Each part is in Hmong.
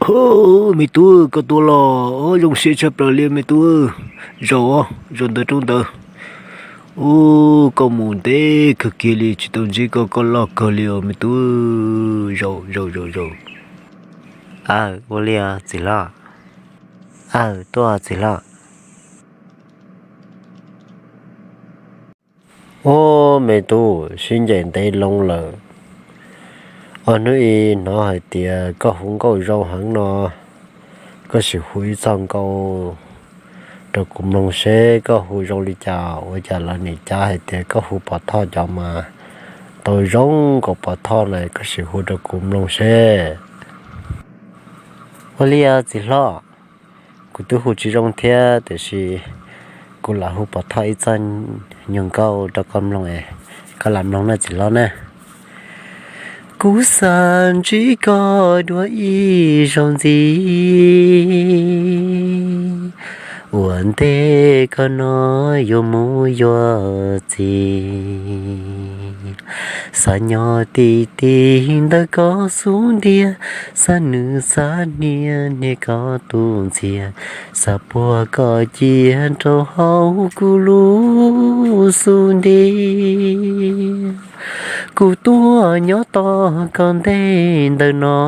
Ub, me tub, koj tuaj los, zoo siab tshaj plaws li me tub. Zaum, zaum ntawd rau ntawd. Ub, koj mus ntev kawg kiag li tsis tau ntsib koj, koj loj kawg li os me tub. Zaum, zaum, zaum, zaum. Aw, ua li txiv hlob. Aw, tuaj txiv hlob. Ub, me tub, sib ncaim ntev loo lawm. Ob hnub ib hnov hais tias koj hu nkauj zoo heev no, koj sim hu ib txoj nkauj rau kuv mloog seb koj hu zoo li cas, ua cas lawv nim cav hais tias koj hu pov thoj cov mas tau zoo nkaus pov thoj na, koj sim hu rau kuv mloog seb. Ua li txiv hlob, kuv twb hu tsis zoo thiab tiam sis kuv lam hu pov thoj ib txoj nyuag nkauj rau koj mloog, koj lam mloog na txiv hlob na. Kuv xav ntsib koj dua ib zaug ntxiv, ua ntej koj no yuav mus yuav txiv. Xav nyob ti ti ntawm koj xub ntiag, xav nws xav hnia hnia koj tus ntxiag, xav puag koj cia rau hauv kuv lub xub ntiag. Kuv tuaj nyob tos koj ntej ntawm no,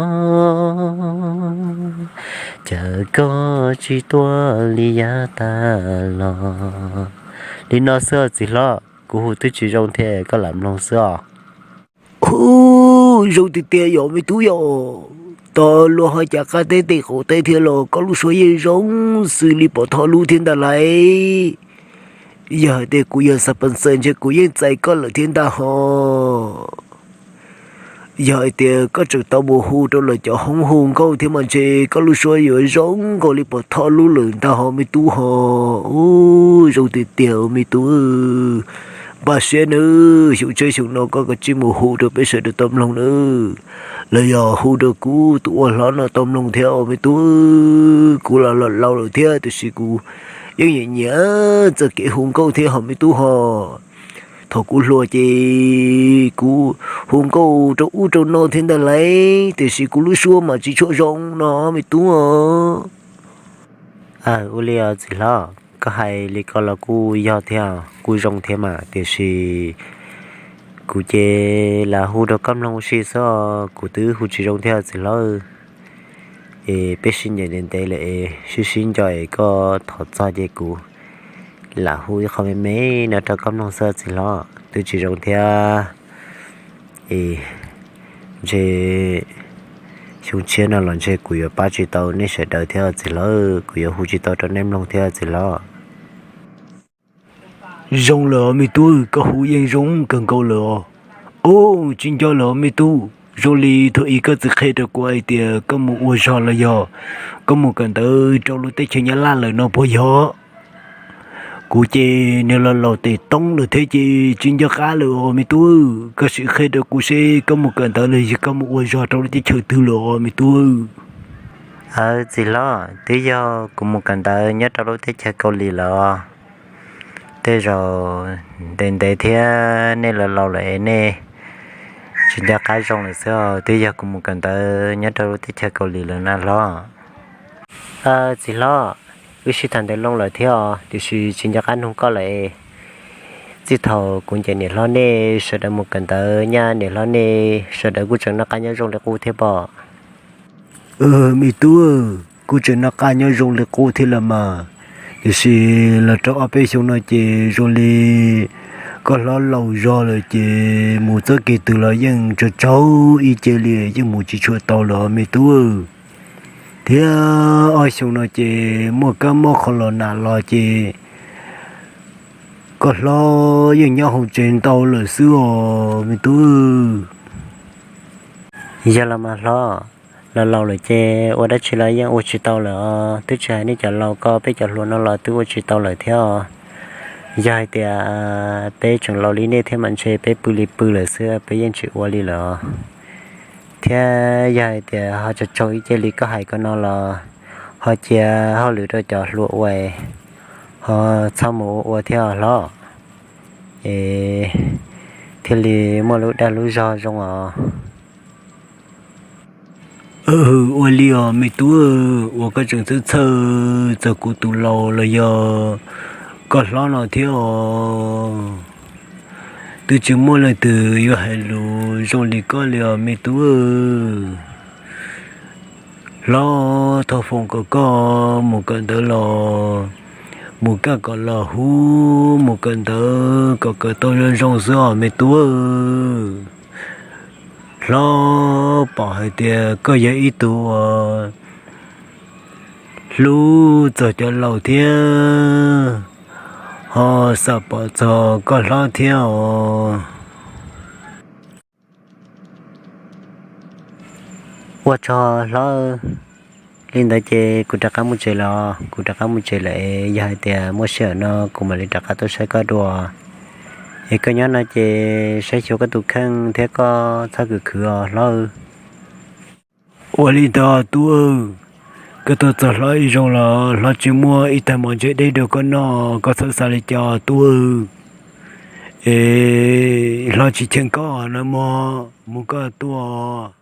cas koj tsis tuaj li yav tas los. Li no xwb txiv hlob, kuv hu twb tsis zoo thiab koj lam mloog xwb os. Ub, zoo tiag tiag yom me tub yom. Tos luag ho cav qab teb tes qaum teb thiab los koj lub suab yeej zoo xws li pov thoj lub thiab ntag lauj. Yog hais tias kuv yog xav pees xaws ntshe kuv yeej txais koj lawm thiab ntag hos. Yog hais tias koj tseem tau mus hu rau lawv cov hoob hu nkauj thiab mas ntshe koj lub suab yuav zoo nkaus li pov thoj lub lawm ntag hos me tub hos. Ub, zoo tiag tiag me tub. Npaj siab nawb, xyoo tshiab xyoo no koj kav tsij mus hu rau peb sawv daws tau mloog nawb, los yog hu rau kuv tus ua hlob no tau mloog thiab os me tub. Kuv los laus laus lawm thiab tiam sis kuv yeej nyiam nyiam txoj kev hu nkauj thiab hos me tub hos. Thaum kuv hluas ces kuv hu nkauj rau ub rau no thiab ntag lauj, tiam sis kuv lub suab mas tsis tshua zoo no me tub os. Aw, ua li os txiv hlob, koj hais li ko los kuj yog thiab, kuj zoo thiab mas, tiam sis kuv ces lam hu rau koj mloog ua si xwb os, kuv twb hu tsis zoo thiab txiv hlob. Es peb sib ncaim ntev ntev lawm es sib sib nco es koj thov txog ces kuv lam hu ib qho me me no rau koj mloog xwb txiv hlob, twb tsis zoo thiab. Es ntshe xyoo tshiab no los ntshe kuv yuav pab tsis tau nej sawv daws thiab txiv hlob, kuv yuav hu tsis tau rau nej mloog thiab txiv hlob. Zoo lawm os me tub, koj hu yeej zoo kawg nkaus lawm os. Ub, tsis nco lawm os me tub, zoo li thaum ub koj txiv qhia rau kuv hais tias koj mus ua zog los yog koj mus kawm ntawv rau lub teb chaws Nyab Laj lawm no puas yog? Kuv ces niag laus laus tes toob lawm thiab ces tsis nco qab lawm os me tub, koj sim qhia rau kuv seb koj mus kawm ntawv los yog koj mus ua zog rau lub teb chaws twg lawm os me tub. Aw txiv hlob, twb yog kuv mus kawm ntawv nyob rau lub teb chaws Kaus Lim lawm os. Tej zaum ntev ntev thiab nej laus laus lawm es nej tsis nco qab zoo lawm xwb os, twb yog kuv mus kawm ntawv nyob rau lub teb chaws Kaus Lim lawm na hlob. Aw txiv hlob, wb sib tham ntev loo lawm thiab os, tiam sis tsis nco qab nug koj lawm. Txij thaum kuv ncaim niam hlob nej sawv daws mus kawm ntawv nyab, niam hlob nej sawv daws kuj tseem noj qab nyob zoo li qub thiab pob? Me tub, kuj tseem noj qab nyob zoo li qub thiab los mas, tiam sis los rau ob peb xyoo no ces zoo li koj hlob laus zog lawm ces mus txoj kev twg los yeej tsaug tsaug ib ce li, yeej mus tsis tshua tau lawm me tub. Thiab ob xyoo no ces muaj kab mob qhov los nag los ces koj hlob yeej nyob hauv tsev ntau lawm xwb os me tub. Yog los mas hlob, laus laus lawm ces ua dab tsi los yeej ua tsis tau lawm os, twb tsis hais nej cov laus, koj peb cov hluas no los twb ua tsis tau lawm thiab os. Yog hais tias peb tseem laus li nej thiab mas ntshe peb pw li pw lawm xwb, peb yeej tsis ua li lawm os. Thiab yog hais tias ho tsaug tsaug ib ce li koj hais ko no los ho cia hauj lwm rau cov hluas ua, ho txhob mus ua ua thiab os hlob, es thiaj li muaj lub dag lub zog zoo os. Ua li os me tub, ua koj tseem txhawj txhawj txog kuv tus laus los yog koj hlob no thiab os. Twb tsis muaj leej twg yuav hais lus zoo li koj li os me tub. Hlob thov foom kom koj mus kawm ntawv los mus kaj kom los hub mus kawm ntawv kom kawm tau zoo zoo xwb os me tub. Hlob pom hais tias koj yog ib tug uas hlub txog cov laus thiab ho xam pom txog koj hlob thiab os. Ua tsaug hlob, li ntawd ces kuv rov qab mus tsev lawm, kuv rov qab mus tsev lawm es yog hais tias muaj sij hawm no kuv mam li rov qab tuaj saib koj dua. Es koj nyob no ces saib xyuas koj tus kheej thiab koj txhob khwv khwv os hlob. Ua li ntawd tub, koj tuaj txog hlob ib zaug los hlob tsis muaj ib tag mov ntse deb rau koj noj, koj txhob xav li cas tub. Es hlob tsis cheem koj no mog, mus koj tuaj.